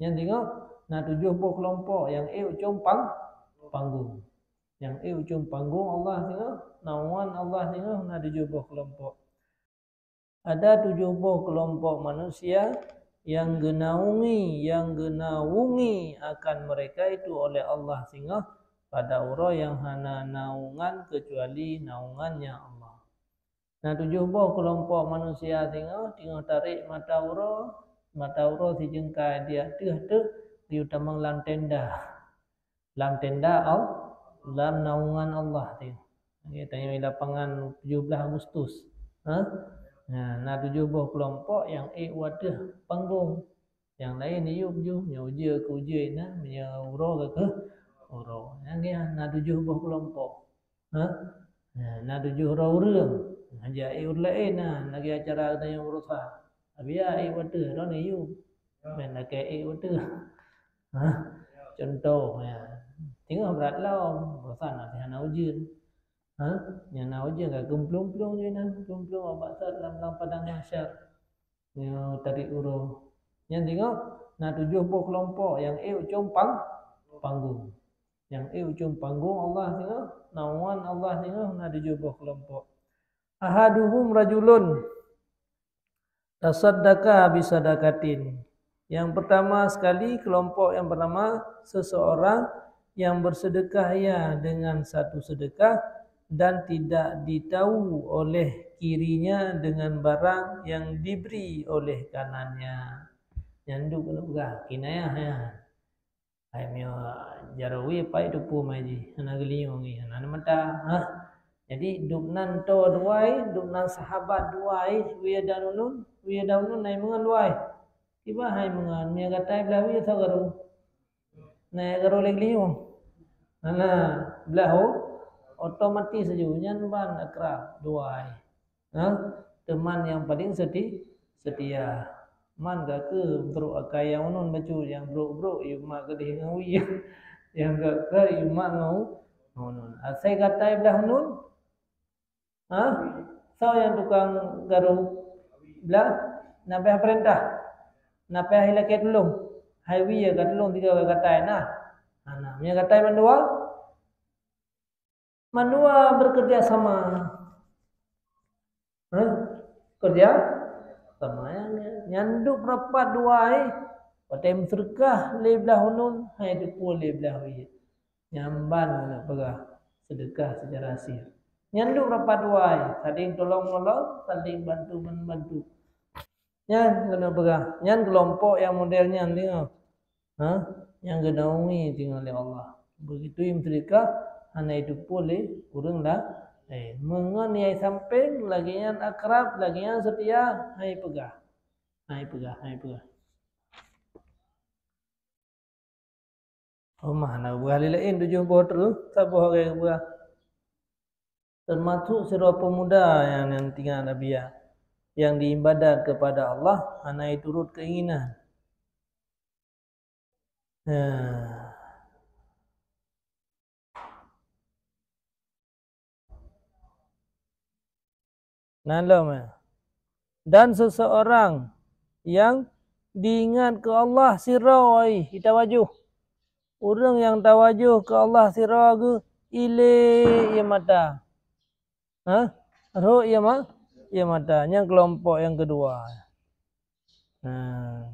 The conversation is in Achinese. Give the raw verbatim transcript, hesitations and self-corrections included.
Nyan singoh na tujoh boh keulompok nyang ék u cöm pang-, panggong. Nyang ék u cöm panggong Allah singoh, naungan Allah singoh na tujoh boh keulompok. Ada tujoh boh keulompok manusia nyang geunaungi, nyang geunaungi akan mereka itu oleh Allah singoh pada uroe nyang hana naungan keucuali naungan nyan Allah. Na tujoh boh keulompok manusia singoh teungoh tarek mata uroe, mata uroe sijeungkai di ateueh teuh, geuyue tamong lam tenda. Lam tenda Al-, lam naungan Allah teuh. Lagèe tanyoe lapangan tujoh blaih Agustus. Ha? Nah, na tujoh boh keulompok nyang ék u ateueh panggong. Nyang laén yub ju, meunyoe ujeue keu ujeue na, meunyoe uroe ka keu uroe. Nyang nyan na tujoh boh keulompok. Ha? Nah, na tujoh droe ureueng. Nah, jak ék ureueng laén na, lagèe acara geutanyoe baroesa. Tapi ya ék u ateueh, droeneuh yub. Meunan lakèe ék u ateueh. Ha? Cuntoh, ya. Teungoh brat lom, baroesa na hana ujeuen. Ha? Nyang na ujeuen ka geumplong-plong ju inan, geumplong bak saát lam, lam padang mahsyar. Nyoe tarek uroe. Nyan singoh na tujoh boh keulompok nyang ék u cöm pang-, panggong. Nyang ék u cöm panggong Allah singoh, naungan Allah singoh na tujoh boh keulompok. Ahaduhum rajulun tasaddaqa bisadaqatin. Yang pertama sekali, kelompok yang pertama, seseorang yang bersedekah ia dengan satu sedekah dan tidak ditahu oleh kirinya dengan barang yang diberi oleh kanannya. Nyan duek keuneuk peugah, kinayah nyan. Hai meunyoe jaroe wie paih teupeu mai jih, hana geulinyueng jih, hana mata. Ha? Jadi, dubnan toe dua ai, dubnan sahabat dua ai, wie dan unun, wie dan unun hai meungon dua ai. Kiban hai meungon, meunyoe gata ai blah wie soe garo. Na garo lé geulinyueng. Hana, blah, oh, otomatis laju nyan ban akrab dua ai. Ha? Teuma nyang paleng seti-, setia. Man ka keuh brok akai nyang unun bacut, nyang brok-brok yub mak keudeh ngon wie. Nyang ka keuh yub mak ngon unun. Asai gata ai blah unun? Ha? Soe nyang tukang garo blah? Na payah peurintah? Na payah ilakèe tulông? Hai wie ka tulông tiga gata ai na? Hana. Meunyoe gata ai mandua? Mandua bekerja sama. Hah? Kerja sama. Nyan, nyan duek rapat dua ai. Watèe meuseudeukah lé blah unun, hai teupeu lé blah wie. Nyan ban keuneuk peugah seudeukah secara sir. Nyan duek rapat dua ai, saling tolong-menolong, saling bantu-membantu. Nyan keuneuk peugah, nyan keulompok nyang model nyan singoh. Ha? Nyang geunaungi singoh lé Allah. Begitu meuseudeukah, hana jiteupeue lé ureueng la-, eh, meungon nyang sampéng, lagèe nyan akrab, lagèe nyan seutia, hai peugah. Hai peugah, hai peugah. Oh, mah na peugah lé laén tujoh boh terus, saboh lagèe geupeugah. Teumasuk sidroe peumuda nyang, nyang tinggai Nabi, nyang diibadat kepada Allah, hana jiturot keinginan. Nah. Nan lom, ya. Dan seseorang yang diingat ke Allah sidroe, ih, tawajoh. Ureueng nyang tawajoh keu Allah sidroe geuh ilé ie mata. Ha? Rhot ie ma-, ie mata. Nyan keulompok nyang keudua. Nah,